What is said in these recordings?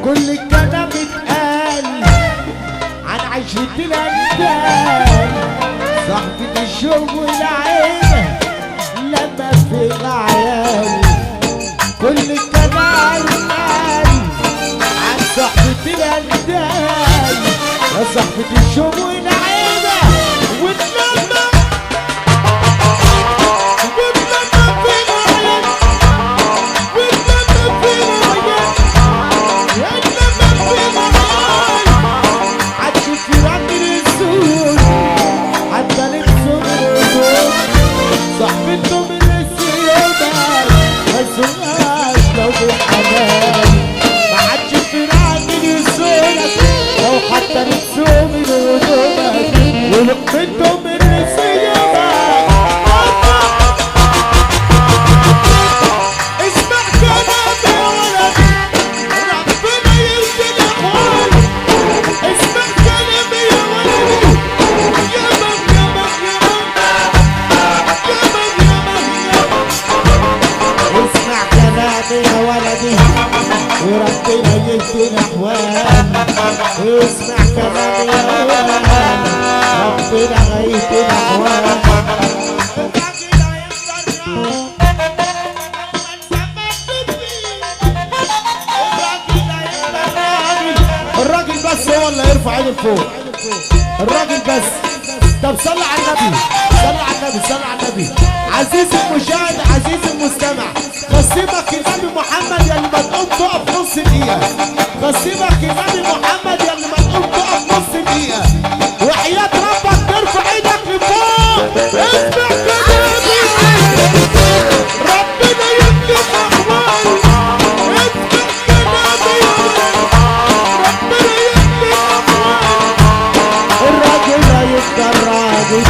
كل الكلام اتقال عن عشرة الأندال، صاحبة الشوق والعين لما في العيال. كل الكلام اتقال عن صاحبة الأندال، يا صاحبة الشوق والعين واللمة واللمة في العيال، واللمة في العيال، صاحبته من السيادة ما يسوقهاش لو بالحنان، ما حدش في راجل يسوقك لو حتى نفسه من هدومك، ولقمته من السيادة. اسمع كلامي يا ولدي، ربنا يهدي الأحوال. اسمع كلامي يا ولدي، يا من يا من يا من اسمع كلامي يا ولدي، وربنا يهدي الأحوال. اسمع كلامي يا ولدي، ربنا يهدي الأحوال. الراجل بس هو اللي هيرفع ايده لفوق، الراجل بس. طب صلي على النبي، صلي على النبي، صلي على النبي. عزيزي المشاهد، عزيزي المستمع، خصيبك النبي محمد يا اللي ما تقوم تقف نص دقيقة. خصيبك النبي محمد يا اللي ما تقوم تقف نص دقيقة. وحياة ربك ترفع ايدك لفوق. اسمع كلامي، ربنا يملك احوالي. اسمع كلامي، ربنا يملك احوالي. الراجل هيفضل راجل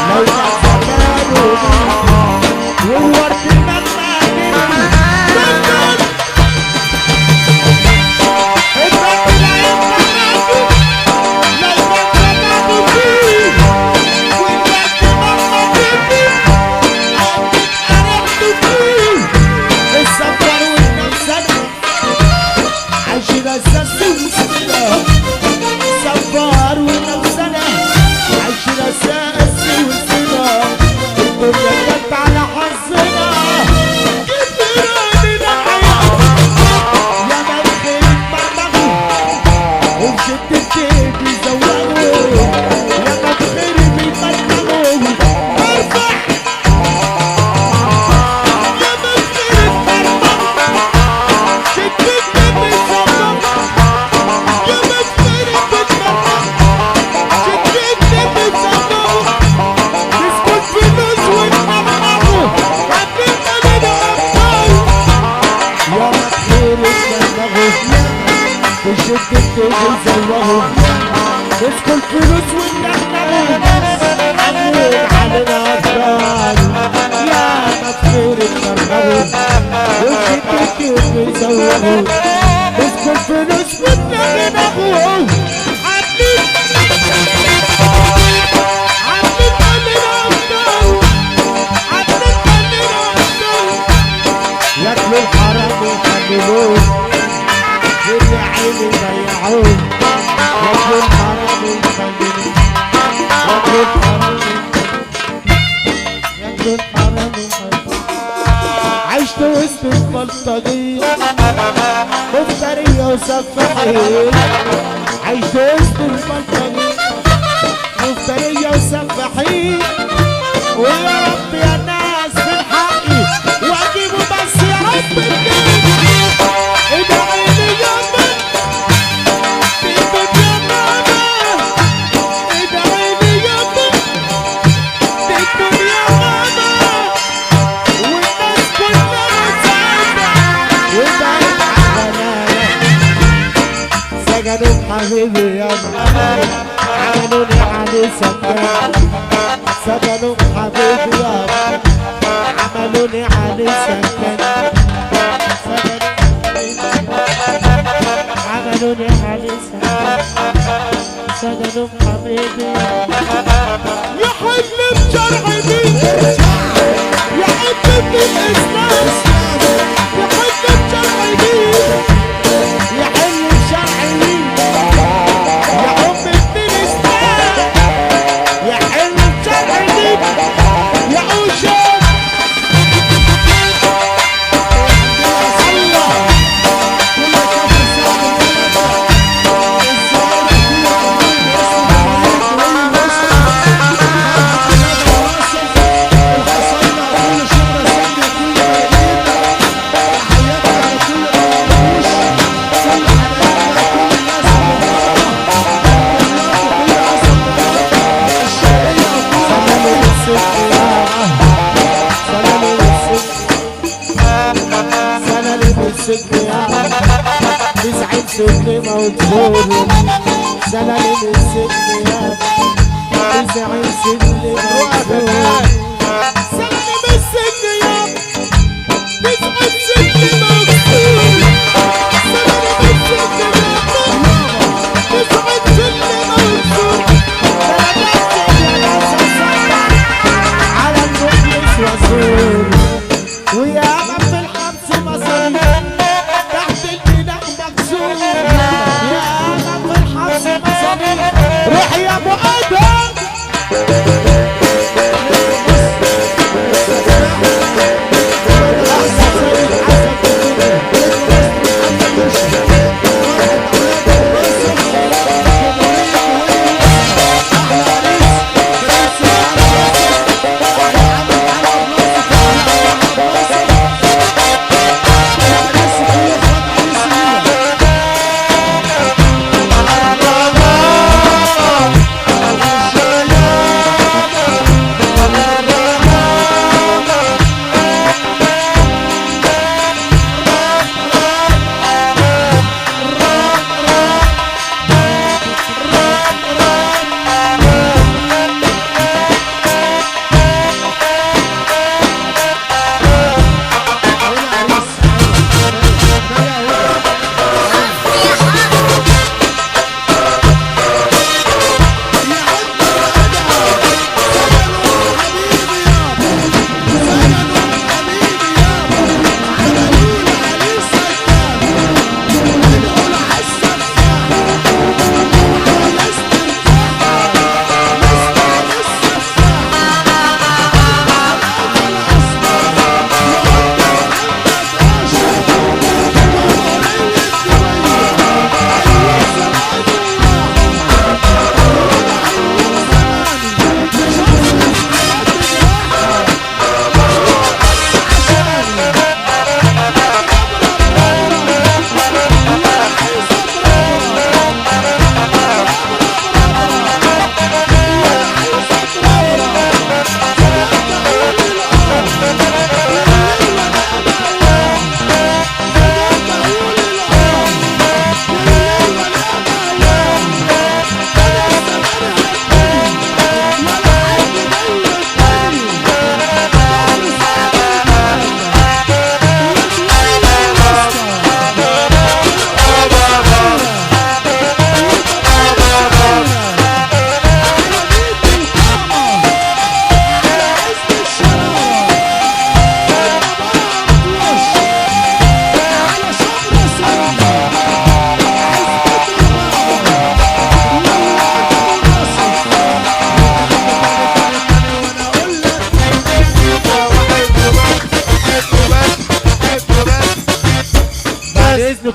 لو كان زمانه والورد مهما سفر ونفسنا عشنا ساس وسنا، الدنيا جت على حظنا. بيزوغوا، مسكوا الفلوس والنغنغوا، عاملين علينا أفكار يا مغفور اتمرمغوا، والشتات بيزوغوا، مسكوا الفلوس والنغنغوا، عاملين علينا أفكار، عاملين علينا أفكار، ياكلوا الحرام ويحللوه، اللي عيني ضيعوه، ياكلوا الحرام ويحللوه، ياكلوا الحرام، ياكلوا الحرام ويحللوه. عشت وسط البلطجية مفترية وسفاحين، عشت وسط البلطجية مفترية وسفاحين، ويا رب يا ناس في حقي واجيبه بس يا رب الدين. ادعي لي يا رب يا ماما، ادعي لي يا رب يا ماما، والناس كلها سعيدة وبعيد عن غلايا. سجنوا حبيبي يابا، عملوني عليه سكان، سجنوا حبيبي يابا، عملوني عليه سكان، عملوني عليه سكان، سجنوا حبيبي. يا حلم بجرح مين، يا حلم الإسلام، يا حلم بجرح مين، يا حلم بجرح مين، يا أم الإسلام، يا حلم بجرح مين، يا أوشام. سجن موجود، سلالم السجن يا تسعين سجن موجود، سلالم السجن يا تسعين سجن موجود، سلالم السجن يا تسعين سجن موجود. على المخلص رسول، ويا ما في الحبس مصاري تحت الجناح مكسور، يا ما في الحبس مصاري. روح يا ابو ادم.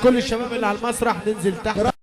كل الشباب اللي على المسرح ننزل تحت.